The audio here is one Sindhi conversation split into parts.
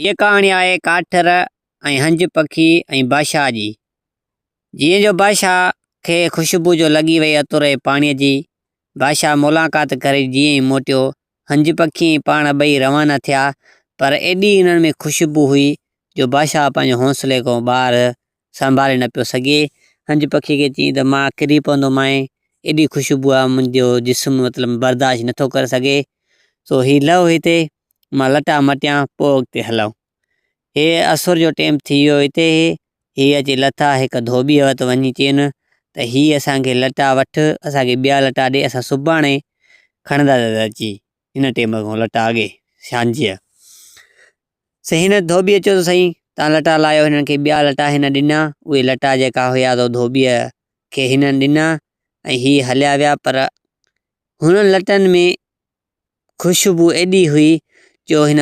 هيء ڪهاڻي آهي ڪاٺر ۽ هنج پکي ۽ بادشاهه جي. جيئن جو بادشاهه کي خوشبو جو لڳي وئي عطر ۽ پاڻيء جي. بادشاهه ملاقات ڪري جيئن ئي موٽيو، هنج پکي ۽ پاڻ ٻئي روانا ٿيا، پر ايڏي انهن ۾ خوشبو هئي جو بادشاهه پنهنجي حوصلي کان ٻاهر سنڀالي نه پيو سگهي. هنج پکي کي چيائين ته مان ڪري پوندومانء، ايڏي خوشبو آهي منهنجو جسم مطلب برداشت نٿو ڪري سگهي، سو هي لهو هتي، مان لٽا مٽيان پوء اڳتي هلون. هي اسر جو ٽيم ٿي ويو هتي هي اچي لٿا هڪ ڌوٻيء وٽ وڃي چين ته هي اسان کي لٽا وٺ اسان کي ٻيا لٽا ڏي اسان سڀاڻي کڻنداسين اچي هن ٽيم کان لٽا اڳي سانجهيء سي هن ڌوٻيء چيو ته سائين تان لٽا لاهيو هنن کي ٻيا لٽا هن ڏنا اهي لٽا جيڪا هيا سو ڌوٻيء کي هنن ڏنا ۽ هي هليا ويا پر هنن لٽن ۾ خوشبو ايڏي هئي جو هن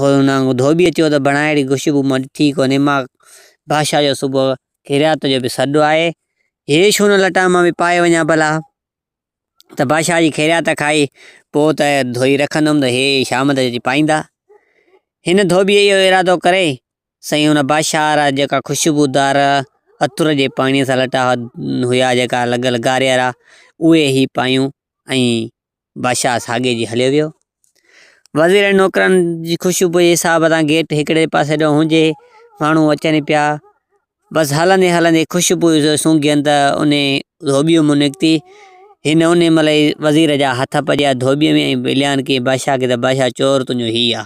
هن ڌوٻيء چيو ته بڻا اهڙي خوشبو مان ڏٺي ڪونهي مان بادشاهه جو صبح خيرات جو به سڏ آهي هي ڇو نه لٽان مان به پائي وڃان ڀلا ته بادشاهه جي خيرات کائي پوء ته ڌوئي رکندم ته هي شام تائين اچي پائيندا هن ڌوٻيء اهو ارادو ڪري سائين هن بادشاهه را جيڪا خوشبودار عطر جي پاڻيء سان لٽا هيا جيڪا لڳل گاريارا اهي هي پايون ۽ بادشاهه ساڳي جي هليو ويو. وزير ۽ نوڪرن جي خوشبوء جي حساب سان گيٽ هڪڙي پاسي ڏانهن هجي، ماڻهو اچن پيا. بس هلندي هلندي خوشبوء جو سونگهين ته انهي ڌوٻيء مان نڪتي. هن انهي مهل ئي وزير جا هٿ پڄيا ڌوٻيء ۾ ۽ اعلان ڪيائين بادشاهه کي ته بادشاهه چور تنهنجو هي آ.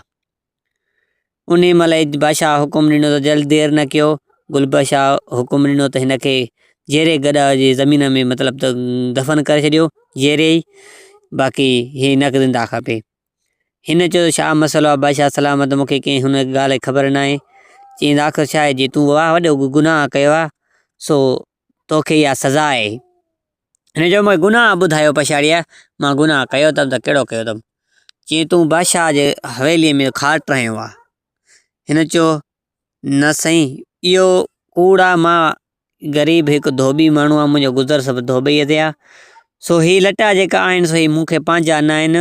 انهيء مهل ئي بادشاهه حڪم ڏنو ته جلد دير نه ڪيو. گل بادشاهه حڪم ڏنو ته هن کي جيئري گڏهه جي زمين ۾ مطلب ته دفن ڪري ڇڏيو جيئري ئي باقي هي نه زنده کپي. هن چيو ته ڇا مسئلو آهي بادشاهه سلامت مون کي ڪنهن هن ڳالهه جي خبر ناهي. چيائين ته آخر ڇا آهي جي تون واهه وڏو گناهه ڪيو آهي سو توکي اها سزا آهي. هن چيو مون کي گناهه ٻڌايو پڇاڙيء مان گناهه ڪيو اٿم ته ڪهڙو ڪيو اٿم؟ چيائين تون بادشاهه جي حويليء ۾ کاٽ رهيو آ. هن چيو نه سائين اهو ڪوڙ آ مان غريب هڪ ڌوٻي ماڻهو آ منهنجو گذر سفر ڌوٻيء تي آ سو هي لٽا جيڪا آهن سو هي مون کي پنهنجا نه آهن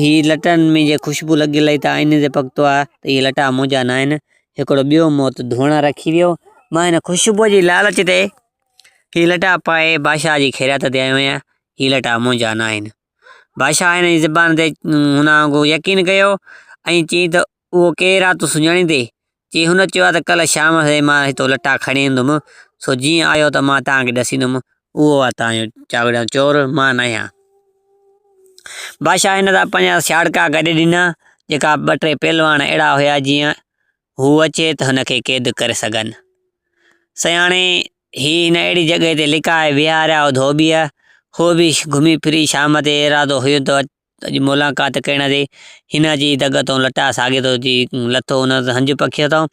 هي لٽن ۾ جي خوشبو لڳل آهي ته ان تي پڪتو آ ته هي لٽا منهنجا نه آهن هڪڙو ٻيو مون وٽ ڌوئڻ رکي ويو مان هن خوشبوء جي لالچ تي هي لٽا پائي بادشاهه جي خيرات تي آيو آهيان، هي لٽا منهنجا نه آهن. بادشاهه هن جي زبان تي هن وانگر يقين ڪيو ۽ چيائين ته اهو ڪير آهي تون سڃاڻيندين؟ چي هن چيو آهي ته ڪلهه شام تائين مان هتو لٽا کڻي ايندم، سو جيئن آيو ته مان توهان کي ڏسيندم، اهو آهي توهان جو چاڳڙيان چور، مان نه آهيان. بادشاهه هن تان پنهنجا سياڙڪا گڏي ڏنا، جيڪا ٻه ٽي پهلواڻ اهڙا هيا جيئن هو اچي ته هن کي قيد ڪري سگهن. سياڻي هي هن اهڙي جڳهه تي لڪائي ويهاريا هو ڌوٻيء هو به گهمي ڦري شام تي ارادو هيو ته اڄ ملاقات ڪرڻ تي هن اچي دڳ تان لٽا ساڳي تو اچي لٿو هن هنج پکيء تان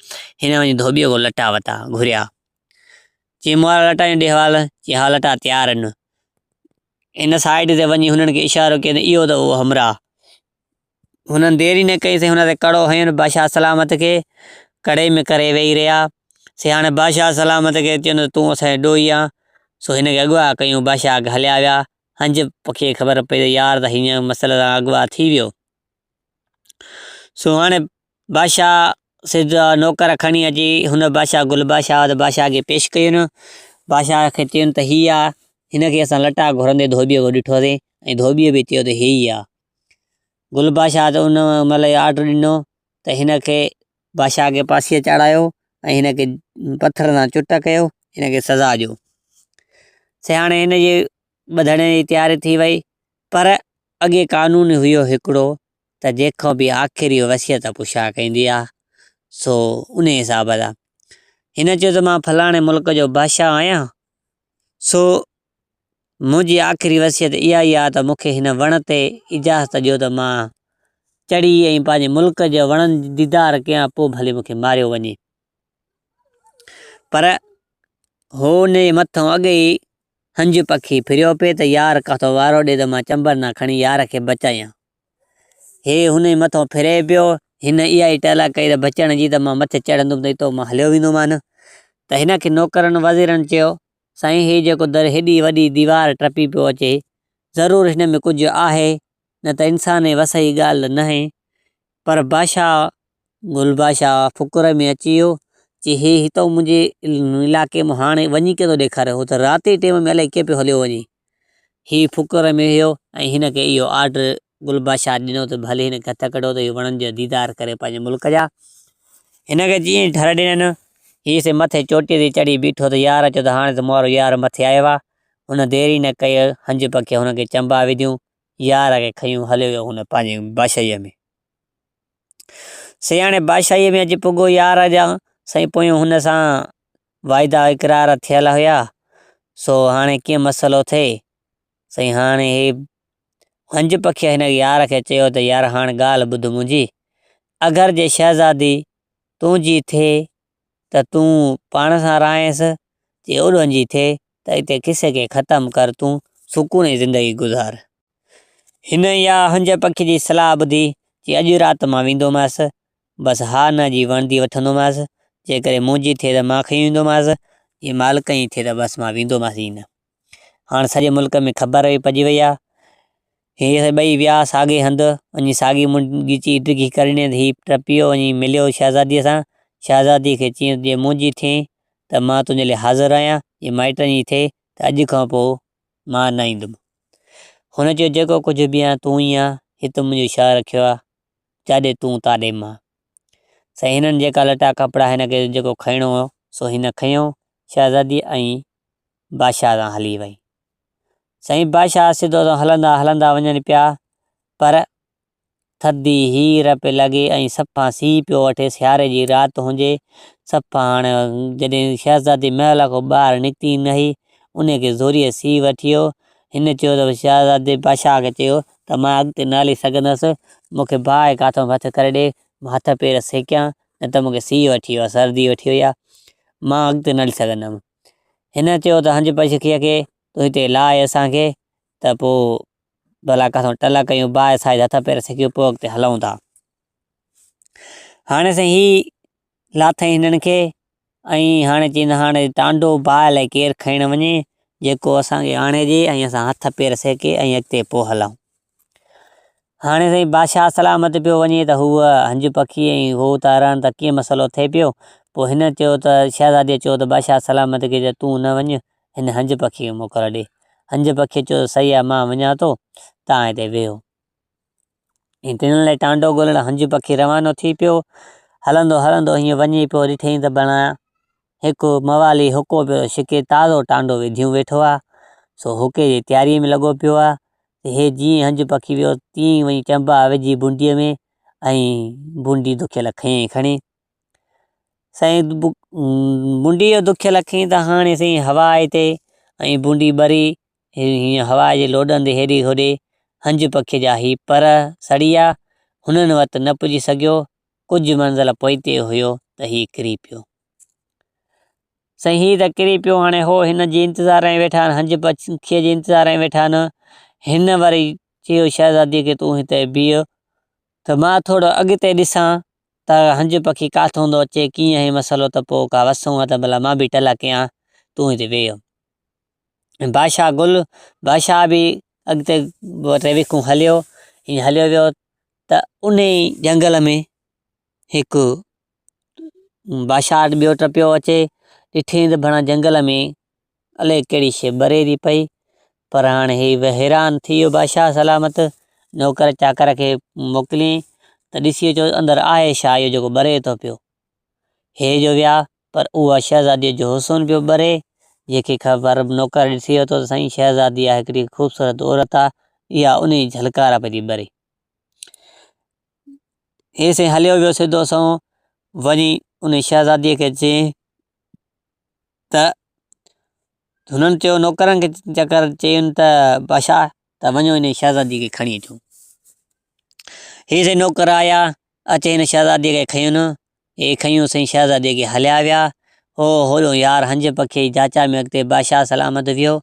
هن وڃي ڌوٻيء کان لٽا وتا گهريا چي مون وارا لٽا ڏي حوال چي ها لٽا تيار آهن هن سائيڊ تي وڃي هنن کي اشارو ڪيو ته اهو ته اهو همراهه هنن دير ئي نه ڪئي سي هن تي ڪڙو هنيو بادشاهه سلامت کي ڪڙي ۾ ڪري ويهي رهيا سي هاڻي بادشاهه سلامت کي چين ته تون اسان جو ڏوهي آن سو هن کي اغوا ڪيون بادشاهه کي هليا ويا هنج پکي کي خبر پئي ته يار ته هيئن مسئلي سان اغوا ٿي ويو سو هاڻي بادشاهه سڌا نوڪر کڻي اچي هن بادشاهه گل بادشاهه وٽ بادشاهه کي پيش ڪين. بادشاهه کي چين ته هي آ، هن کي اسان لٽا گهرندي ڌوٻيء کان ڏٺوسين ۽ ڌوٻيء به چيو ته هي ئي آ. گل بادشاهه ته ان مهل ئي آرڊر ڏنو ته هن کي بادشاهه کي پاسيء چاڙهايو ۽ هن کي پٿر سان چٽ ڪيو، هن کي سزا ڏيو. سياڻي هن جي ٻڌڻ جي تياري ٿي وئي پر اڳي قانون هيو هڪڙو ته جنهن کان به آخري وصيت پڇا ڪئيندي آ سو انهي حساب سان هن چيو ته مان فلاڻي ملڪ جو بادشاهه آهيان سو منهنجي آخري وصيت اها ئي آ ته مون کي هن وڻ تي اجازت ڏيو ته مان چڙهي ۽ پنهنجي ملڪ جي وڻن جو ديدار ڪيان پوء ڀلي مون کي ماريو وڃي پر هو انهي جي مٿان اڳي ئي هنج پکي ڦريو پئي ته يار ڪاٿو وارو ڏي ته مان چنبر نه کڻي يار کي بچايان. هي هن جي مٿان ڦري پيو. هن اها ئي ٽهلا ڪئي ته بچڻ جي ته مان مٿي چڙهندم ته اتو مان هليو ويندومان. ته هن کي نوڪرن وزيرن چيو، سائين هي جيڪو در هيڏي وڏي ديوار ٽپي پيو اچي، ضرور هن ۾ ڪجهه آهي، نه ته انسان جي وس جي ڳالهه ناهي. پر بادشاهه گل بادشاهه فڪر ۾ اچي ويو، چي هي هتئون منهنجي علائقي مان هاڻي وڃي ڪيئن ٿو ڏيکاري، هو ته رات جي ٽيم ۾ الائي ڪيئن پيو هليو وڃي. هي فڪر ۾ هيو ۽ هن کي اهو آرڊر گل بادشاهه ڏنو ته ڀلي هن کي هٿ ڪڍو ته اهو وڻن جو ديدار ڪري پنهنجي ملڪ جا. هن کي جيئن ئي ڍر ڏنن، هي سي مٿي چوٽيء تي چڙهي بيٺو ته يار چيو ته هاڻي ته مون وارو يار مٿي آيو آهي. هن دير ئي نه ڪئي، هنج پکيء هن کي چنبا وڌيون، يار کي کنيو هليو ويو هن پنهنجي بادشاهيء ۾. سياڻي بادشاهيء ۾ اچي پڳو يار جا سائين پويون هن سان واعدا اقرار ٿيل هيا، سو هاڻي ڪيئن مسئلو ٿئي. سائين هاڻي هي هنج پکيء هن يار کي چيو ته يار هاڻ ڳالهه ٻڌ منهنجي، اگر جي شهزادي تنهنجي ٿئي ته تون پاڻ سان رهائينس، جي اوڏهن جي ٿئي ته اتي قصي کي ختم ڪر تون سڪون جي زندگي گذار. هن اها هنج پکي جي صلاح ٻڌي، چي اڄ رات مان ويندومانس، بس ها نه جي وڻندي وٺندومانس، جيڪڏهن منهنجي ٿئي ته مان کنيون ايندومانس، جي مالڪن جي ٿئي ته بس مان ويندومانس ئي نه. هاڻ سڄي ملڪ ۾ خبر به پئجي وئي آهي. هي ٻئي ويا ساڳئي هنڌ، وڃي ساڳي منهن ڳچي ڊگهي ڪري ڏني ته هي ٽپيو وڃي مليو شهزاديء سان. شهزاديء کي چيائين ته جي منهنجي ٿئين ته مان تنهنجي لاء حاضر آهيان، جي مائٽن جي ٿئي ته اڄ کان پوء مان نه ايندم. هن چيو جيڪو ڪجهه به آهيان تون ئي آن، هت منهنجو شاهه رکيو آهي، جاڏي تون تاڏي مان. سائين هنن جيڪا لٽا ڪپڙا هن کي جيڪو کڻڻو هو سو هن کنيو، شهزادي ۽ بادشاهه سان هلي وئي. سائين بادشاهه سڌو سنئون هلندا هلندا وڃن پيا پر ٿڌي هير پئي لڳي ۽ صفا سيء پيو وٺي، سياري جي رات هجي، صفا هاڻ جڏهن شهزادي محل کان ٻاهر نڪتي نه هئي، انهي کي زوريء سيء وٺي ويو. هن چيو ته شهزادي بادشاهه کي چيو ته مان اڳتي نه هلي سگهندس، مون کي باهه ڪاٿو هٿ ڪري ڏي، مان هٿ پير سيڪيان، نه ته مون کي سيء وٺي ويو آهي، سردي وٺي وئي آهي، مان اڳتي نه هلي سگهندم. هن چيو ته هنج پکيء کي تون هتي لاهه اسان کي ته پوء ڀلا ڪاٿو ٽل ڪيون باهه سائي هٿ پير سڪيون پوء اڳتي هلون ٿا. هاڻي سائين هي لاٿائين هنن کي ۽ هاڻي چين هاڻي ٽانڊو باهه لاء ڪير کڻڻ وڃي جيڪو اسان کي آڻي ڏي ۽ اسان هٿ پير سيڪي ۽ اڳتي پوء هلون. هاڻي سائين بادشاهه سلامت پيو وڃي ته هوء هنج پکي ۽ هو ٿا رهن ته ڪيئن مسئلو ٿئي پيو. پوء هن چيو ته شهزاديء چيو ته بادشاهه سلامت کي ته تون نه وڃ هن هنج پکيء کي موڪل ڏي. هنج پکيء چيو ته صحيح آهي مان وڃان ٿو، توهان هتي ويهو. ۽ تنھن لاء ٽانڊو ڳولڻ هنج پکي روانو ٿي پيو. هلندو هلندو هيئن وڃي پيو ڏٺئين ته بڻا هڪ موالي حقو پيو ڇڪي تازو ٽانڊو وڌيون ويٺو آ، سو حقي جي تياريء ۾ لڳو پيو آ ته هي جيئن هنج پکي ويو تيئن ئي وڃي چنبا وجهي بونڊيء ۾ ۽ بونڊي دکيل کنيائين کڻي. سائين بونڊي جو دکيل کنئي ته هاڻي سائين هوا آئي تي ۽ بونڊي ٻري هيئن هوا جي لوڏن تي هيڏي هوڏي هنج پکي جا هي پر سڙي ويا، هنن وٽ نه پڄي سگهيو، ڪجهه منزل پوئتي هيو ته هي ڪري پيو. سائين هي ته ڪري پيو هاڻي هو هن جي انتظار ۾ ويٺا آهن، هنج پکي جي انتظار ۾ ويٺا آهن. هن وري چيو شهزادي کي تون هتي بيهه ته مان ٿورو اڳتي ڏسان ته هنج پکي ڪاٿون ٿو اچي، ڪيئن هي مسئلو ته پوء ڪا وسون ته ڀلا مان به ٽلا ڪيان، تون هتي ويهه. بادشاهه گل بادشاهه به اڳتي ٻه ٽي وکون هليو ائين هليو ويو ته ان ئي جنگل ۾ هڪ بادشاهه وٽ ٻيو ٽپيو اچي ڏٺئي ته ڀڻا جنگل ۾ الائي ڪهڙي شيء ٻري ٿي پئي پر هاڻي هي حيران ٿي ويو بادشاهه سلامت نوڪر چاڪر کي موڪليائين ته ڏسي اچو اندر آهي ڇا اهو جيڪو ٻري ٿو پيو هي جو ويا پر اها شهزاديء جو حسن پيو ٻري، جنهن کي خبر نوڪر ڏسي ورتو ته سائين شهزادي آهي هڪڙي خوبصورت عورت آهي، اها انهيء جي جهلڪار پئي ٿي ٻري. هي سائين هليو ويو سڌو سنئون وڃي انهيء شهزاديء کي چيائين ته هنن چيو نوڪرن کي چڪر چين ته بادشاهه ته وڃو انهيء شهزاديء کي کڻي اچو. هي سائين نوڪر آيا، اچي هن شهزاديء کي کنين. هي کنيون سائين شهزادي کي هليا ويا. هو هوڏو يار هنج پکي جي جاچا ۾ اڳتي بادشاهه سلامت ويو.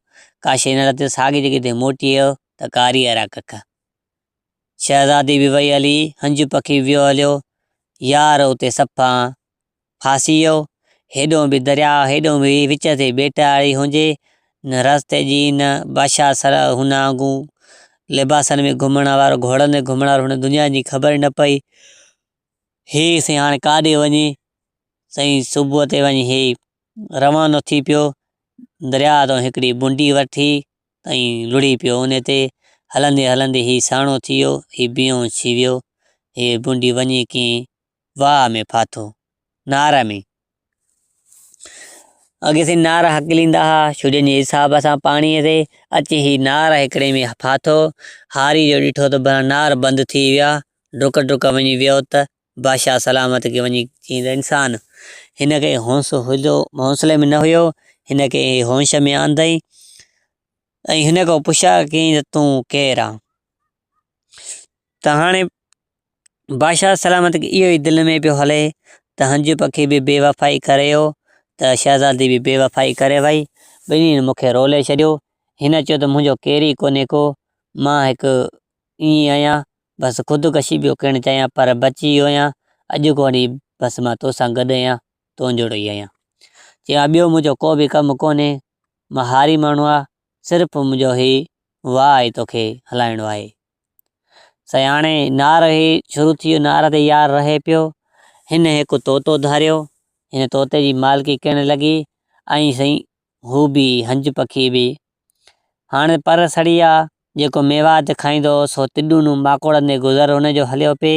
ڪا شيء نه لٿي ساڳي جڳهه تي موٽي آيو ته ڪاري وارا ڪک. شهزادي به وئي هلي، هنج پکي به ويو هليو. يار اتي صفا ڦاسي ويو. هيڏو به درياء هيڏو به وچ تي ٻيٽ آڙي هجي. نه رستي جي نه بادشاهه سر هن آنگون لباسن ۾ گهمڻ وارو گهوڙن تي گهمڻ وارو هن دنيا جي خبر نه پئي. هي سائين هاڻي ڪاڏي وڃي؟ سائين صبح تي وڃي هي روانو ٿي پيو. درياء تان هڪڙي بنڊي وٺي ۽ لڙهي پيو ان تي. هلندي هلندي هي ساڻو ٿي ويو، هي بيهوش ٿي ويو. هي بنڊي وڃي ڪنهن واهه ۾ ڦاٿو، نار ۾. اڳي سائين نار هڪليندا ها ڇڙين جي حساب سان پاڻيء تي اچي هي نار هڪڙي ۾ ڦاٿو. هاري جو ڏٺو ته ڀلا نار بند ٿي ويا. ڊڪ ڊڪ وڃي ويو ته بادشاهه سلامت کي وڃي چيائين ته انسان هن کي هوش هجو حوصلي ۾ نه هيو هن کي هوش ۾ آندائين ۽ هن کان پڇا ڪيائين ته تون ڪير آن؟ ته هاڻي بادشاهه سلامت کي اهو ئي دل ۾ پيو هلي ته هنج پکي به بي وفائي ڪري ويو ته شهزادي به بي وفائي ڪري وئي ٻنهي مون کي رولي ڇڏيو هن چيو ته منهنجو ڪير ئي ڪونهي ڪو مان هڪ ائين آهيان بس خودڪشي پيو ڪرڻ چاهيان پر بچي ويو آهيان اڄ کان وٺي بس مان توسان گڏ آهيان تون جهڙو ئي آهيان چيائين ها ٻيو منهنجو ڪو به ڪم ڪونهي مان هاري ماڻهو آهيان صرف منهنجو هي واهه ئي توکي هلائڻو آهي. سائين هاڻي نار هي شروع ٿي ويو نار تي يار رهي پيو هن هڪ طوطو ڌاريو هن طوطي جي مالڪي ڪرڻ لڳي ۽ سائين هو به هنج پکي به هاڻي پر سڙي آ جيڪو ميوات کائيندو هو سو تڏون ماڪوڙن تي گذر هن جو هليو پئي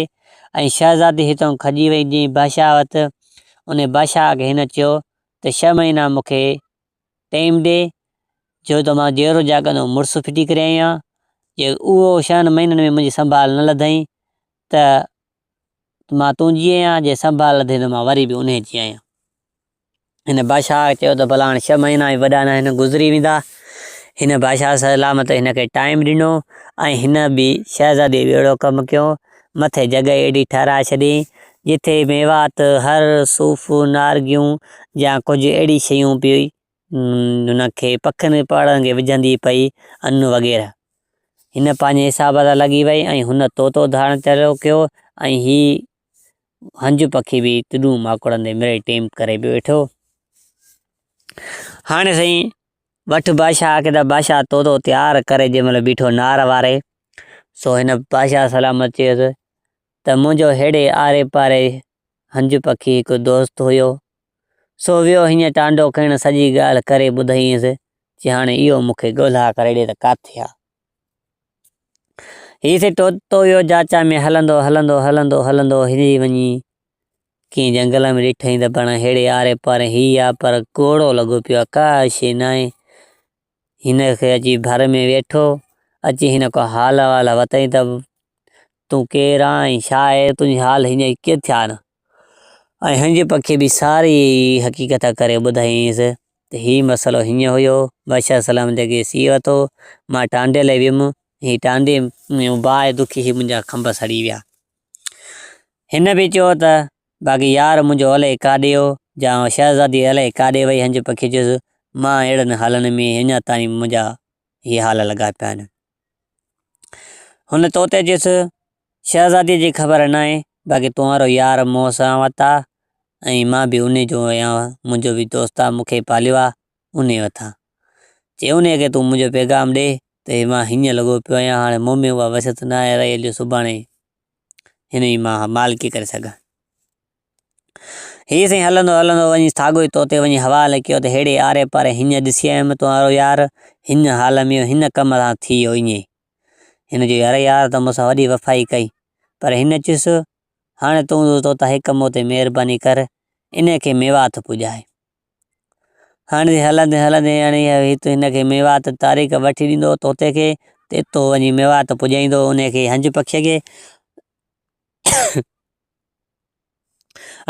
۽ شهزادي هتان کڄي وئي جنهن بادشاهه وٽ ان بادشاهه کي هن چيو ته ڇهه مهينا مون کي ٽيم ڏي جو ته مان جيئرو جاڳندو مڙس ڦٽي ڪري آئي آهيان جي اهو ڇهن مهينن ۾ منهنجي سنڀال نه لڌائين ته مان تنهنجي آهيان جي سنڀال لڌي ته مان وري به انهيء جي آهيان. هن بادشاهه چيو ته ڀلا هاڻي ڇهه مهينا به وڏا ناهن گذري ويندا. هن بادشاهه سلامت هن کي ٽائيم ڏنو ۽ هن به شهزادي به اهڙو ڪم ڪيو. مٿي جڳهه اهڙي ٺهرائي ڇڏي جتي ميوات، هر، صوف، نارگيون يا ڪجهه اهڙي شيون پئي هن کي پکين پاڙن کي وجهندي پئي ان وغيره. هن پنهنجي حساب سان لڳي وئي ۽ هن طوطو ڌارڻ چالو ڪيو ۽ هي هنج پکي به تڏون ماڪوڙن تي مڙئي ٽيم ڪري پيو ويٺو. هاڻي سائين وٺ بادشاهه کي ته بادشاهه طوطو تيار ڪري جنهن مهل بيٺو نار واري سو هن بادشاهه سلامت چيس ته منهنجو ههڙي آري پاري هنج پکي هڪ دوست هيو سو ويو هينئن ٽانڊو کڻڻ سڄي ڳالهه ڪري ٻڌائينس چي هاڻي اهو مون کي ڳولها ڪري ڏي ته ڪاٿي آ. هي سي ٽوتو ويو جاچا ۾ هلندو هلندو هلندو هلندو هلي وڃي ڪنهن جنگل ۾ ڏٺائين ته بڻ ههڙي آري پاري هي آ پر ڪوڙو لڳو پيو آ ڪا شيء ناهي. هن کي اچي ڀر ۾ ويٺو، اچي هن کان حال احوال ورتائين ته تون ڪير آن ۽ ڇا آهي، تنهنجي حال هيئن ڪيئن ٿيا آهن؟ ۽ هنج پکي به ساري حقيقت ڪري ٻڌايائينس ته هي مسئلو هيئن هيو، بادشاهه سلامت کي سي ورتو، مان ٽانڊي لئي ويم، هي ٽانڊي ۾ باهه دکي هي منهنجا کنڀ سڙي ويا. هن به چيو ته باقي يار منهنجو الائي ڪاڏي هو جا شهزادي الائي ڪاڏي وئي هنج پکي چيس مان اهڙن حالن ۾ اڃا تائين منهنجا هي حال لڳا پيا آهن. هن طوطي چيس شهزادي جي خبر ناهي باقي تنهنجو يار مون سان وت آ ۽ مان به انهي جو آهيان منهنجو به دوست آ مون کي پاليو آ انهي وت آ. چي انهي کي تون منهنجو پيغام ڏي ته مان هيئن لڳو پيو آهيان هاڻي مون ۾ اها وسعت ناهي رهي جو سڀاڻي هن جي مان مالڪي ڪري سگهان. هي سائين هلندو هلندو وڃي ساڳيو ئي طوطي وڃي حوالي ڪيو ته ههڙي آري پاري هيئن ڏسي آيم تنهنجو يار هن حال ۾ هن ڪم سان ٿي ويو ائين. هن چيو يار يار تو مون سان وڏي وفائي ڪئي پر هن چيس هاڻي تون طوطا هڪ مون تي مهرباني ڪر انهي کي ميوات پڄائي. هاڻي هلندي هلندي هاڻي هت هن کي ميوات تاريخ وٺي ڏيندو طوطي کي ته اتو وڃي ميوات پڄائيندو ان کي هنج پکي کي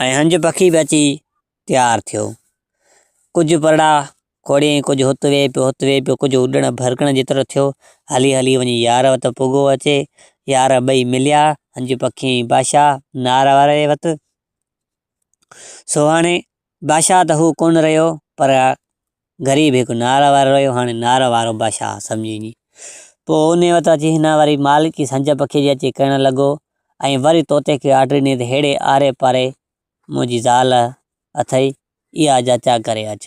۽ هنج پکي به اچي تيار ٿيو. ڪجهه پرڙا کوڙيائين ڪجهه هت ويهي پيو هت ويهي پيو ڪجهه اڏڻ ڀرڪڻ جيترو ٿيو هلي هلي وڃي يار وٽ پڳو اچي يار ٻئي مليا هنج پکي ۽ بادشاهه نار واري وٽ سو هاڻي بادشاهه ته هو ڪونه رهيو پر غريب هڪ نار وارو رهيو هاڻي نار وارو بادشاهه سمجهي وڃي. پوء انهي وقت اچي هن وري مالڪي سنج پکي جي اچي ڪرڻ لڳو ۽ وري طوطي کي آرڊر ڏني ته ههڙي آري پاري منهنجي زال اٿئي اها جاچا ڪري اچ.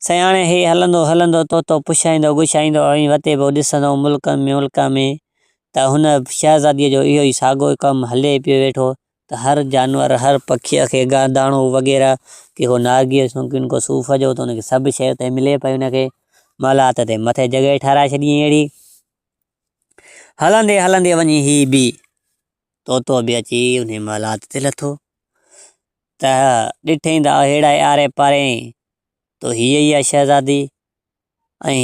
سياڻي هي هلندو هلندو طوطو پڇائيندو ڳڇائيندو ۽ وتي پيو ڏسندو ملڪ ۾ ملڪ ۾ ته هن شهزاديء جو اهو ئي ساڳيو ڪم هلي پيو ويٺو. ته هر جانور هر پکيء کي داڻو وغيره ڪي ڪو نارگيء جو شوقين ڪو صوف جو ته ان کي سڀ شيء اتي ملي پئي ان کي محلات تي مٿي جڳهه ٺهرائي ڇڏي اهڙي هلندي هلندي وڃي هي به طوطو به اچي ان محلات تي لٿو ته ڏٺئي ته اهڙا آري پاري تو هيء ئي آهي شهزادي ۽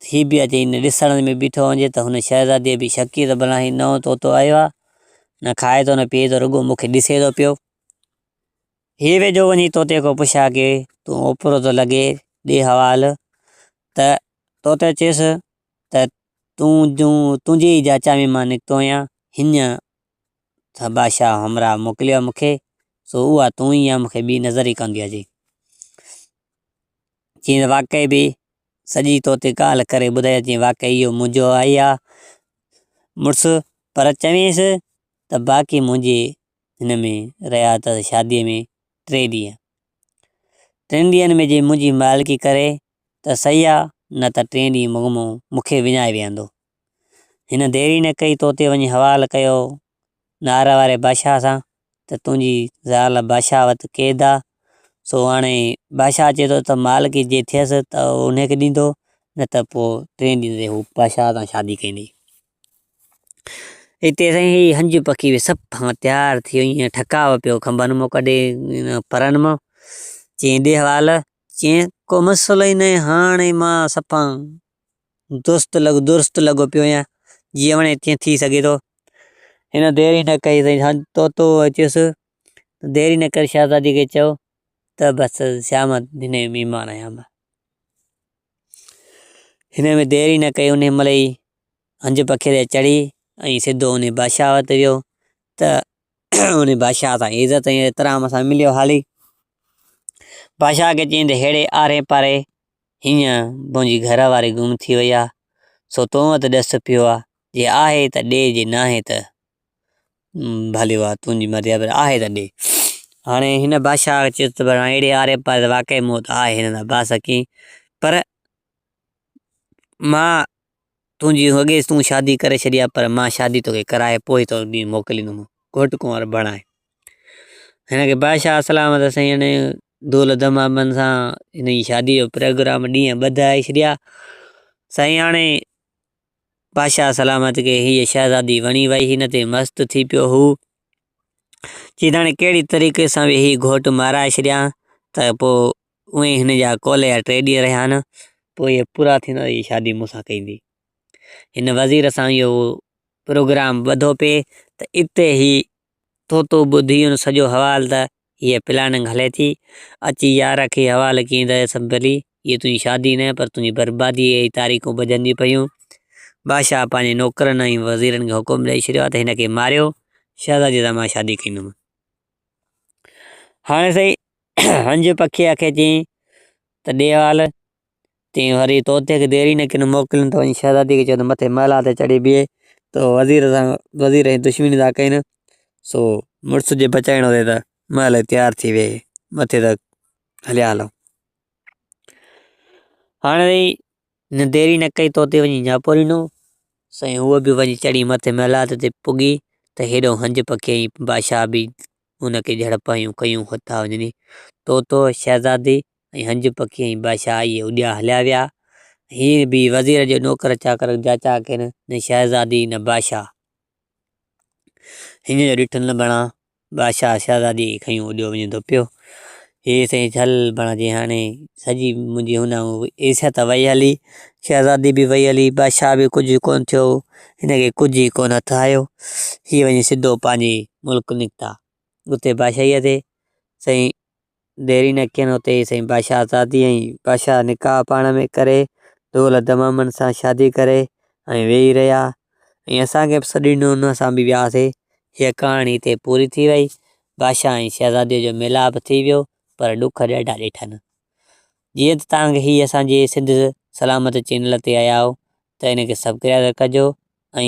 هي به اچي ان ڏسڻ ۾ بيٺو هجي ته هن شهزاديء به شڪ ته ڀلا هي نئون طوطو آيو آهي، نه کائي ٿو نه پيئي ٿو رڳو مون کي ڏسي ٿو پيو. هي ويجهو وڃي طوطي کان پڇا ڪي تون اوپرو ٿو لڳي ڏي حوال ته طوطي چيس ته تون جون تنهنجي ئي جاچا ۾ مان نڪتو آهيان هينئن ته بادشاهه همراهه موڪليو آهي مون کي سو اها تون ئي آهين مون کي ٻي نظر ئي ڪانه ٿي اچي. چيائين ته واقعي به سڄي توتي ڳالهه ڪري ٻڌائي چيائين واقعي اهو منهنجو آهي آ مڙس پر چوينس ته باقي منهنجي هن ۾ رهيا ته شاديء ۾ ٽي ڏينهن ٽن ڏينهن ۾ جي منهنجي مالڪي ڪري ته صحيح آ نه ته ٽئين ڏينهن مغمو مون کي وڃائي ويهندو. هن دير ئي نه ڪئي توتي وڃي حوال ڪيو نار واري بادشاهه سان ته تنهنجي زال بادشاهه وٽ قيد آ، سو هاڻي بادشاهه چئي ٿو ته مالڪي جي ٿيس ته انهي کي ڏيندو نه ته پوء ٽئين ڏينهن تي هو بادشاهه سان شادي ڪندي. اتي سائين هي هنج پکي به صفا تيار ٿي وئي ائين ٺڪاء پيو کنڀن مان ڪڍي پرن مان چيائين ڏي حوال چيائين ڪو مسئلو ئي ناهي هاڻي مان صفا دوست لڳ درست لڳو پيو آهيان جيئن وڻي تيئن ٿي سگهي ٿو هن دير ئي نه ڪئي سائين طوطو اچيس دير ئي نه ڪري شهزادي کي چيو ته بس شام هن جو مهمان آهيان مان هن ۾ دير ئي نه ڪئي ان مهل ئي هنج پکي تي چڙهي ۽ سڌو ان بادشاهه وٽ ويو ته ان بادشاهه سان عزت ۽ احترام سان مليو هالي بادشاهه کي چيائين ته ههڙي آري پاري هينئن منهنجي گهر واري گم ٿي وئي آ، سو تو وٽ ڏس پيو آ، جي آهي ته ڏي جي ناهي ته ڀليو آ تنهنجي مرضي آ پر آهي ته ڏي. هاڻي هن بادشاهه چيس ته ڀلا اهڙي آري پاري ته واقعي مون وٽ آهي هن سان باس ڪين پر مان تنهنجي اڳي تون شادي ڪري ڇڏي آ پر مان شادي توکي ڪرائي پوء تو ڏي موڪليندم گهوٽ ڪنوار بڻائي. هن کي بادشاهه سلامت سائين هن دول دمامن سان هن جي شادي جو پروگرام ڏينهن ٻڌائي ڇڏيا. سائين هاڻي بادشاهه سلامت کي هيء شهزادي وڻي وئي هن تي مست ٿي پيو هو. چي ته هاڻي ڪهڙي طريقي سان به هي گهوٽ مارائي ڇڏيان ته پوء اونئن ئي هن جا ڪول جا ٽي ڏينهن رهيا آهن پوء اهي پورا ٿيندا ته هيء شادي مون سان ڪندي. هن وزير سان اهو پروگرام ٻڌو پئي ته اتي هي طوطو ٻڌي ان سڄو حوال ته هيء پلاننگ هلي ٿي. اچي يار کي حوال ڪيائين ته سنڀلي، هيء تنهنجي شادي نه پر تنهنجي برباديء جي تاريخون ٻڌنديون پيون. بادشاهه پنهنجي نوڪرن ۽ وزيرن کي حڪم ڏئي ڇڏيو آهي ته هن کي ماريو، شهزاديء سان مان شادي ڪندم. هاڻي سائين هنج پکيء کي چيائين ته ڏي حوال. تيئن وري طوطي کي دير ئي نه ڪن موڪلين ته وڃي شهزادي کي چيو ته مٿي محلات تي چڙهي بيهي ته وزير سان وزير ۽ دشمني ٿا ڪين سو مڙس جي بچائڻو اٿئي ته محل تيار ٿي ويهي مٿي ته هليا هلون هاڻي هن دير ئي نه ڪئي طوطي وڃي نياپو ڏنو سائين هوء به وڃي چڙهي مٿي محلات تي پڳي ته هيڏو هنج پکي ۽ بادشاهه به هن کي جهڙپ هنيون ڪيون هٿا وڃي طوطو شهزادي ۽ هنج پکي ۽ بادشاهه اهي اڏيا هليا ويا. هينئر به وزير جو نوڪر چاڪر جاچا ڪين، نه شهزادي نه بادشاهه. هينئر جو ڏٺل نه بڻا، بادشاهه شهزادي کي کنيو اڏيو وڃي ٿو پيو. هي سائين ڇل بڻا چي هاڻي سڄي منهنجي هن عزت وئي هلي، شهزادي به وئي هلي، بادشاهه به ڪجهه ڪونه ٿيو، هن کي ڪجهه ئي ڪونه هٿ آيو. هي وڃي سڌو پنهنجي ملڪ نڪتا. اتي بادشاهيء تي سائين ديري نه ڪين اتي ئي سائين بادشاهه زادي ۽ بادشاهه نڪاح پاڻ ۾ ڪري ڍول دمامن سان شادي ڪري ۽ ويهي رهيا ۽ اسان کي به سڏيندو ان اسان به وياسي هيء ڪهاڻي هتي پوري ٿي وئي بادشاهه ۽ شهزادي جو ميلاپ ٿي ويو پر ڏک ڏاڍا ڏٺن جيئن ته توهان کي هي اسان جي سنڌ سلامت چينل تي آيا آهيو ته ان کي سبڪرائب ڪجو ۽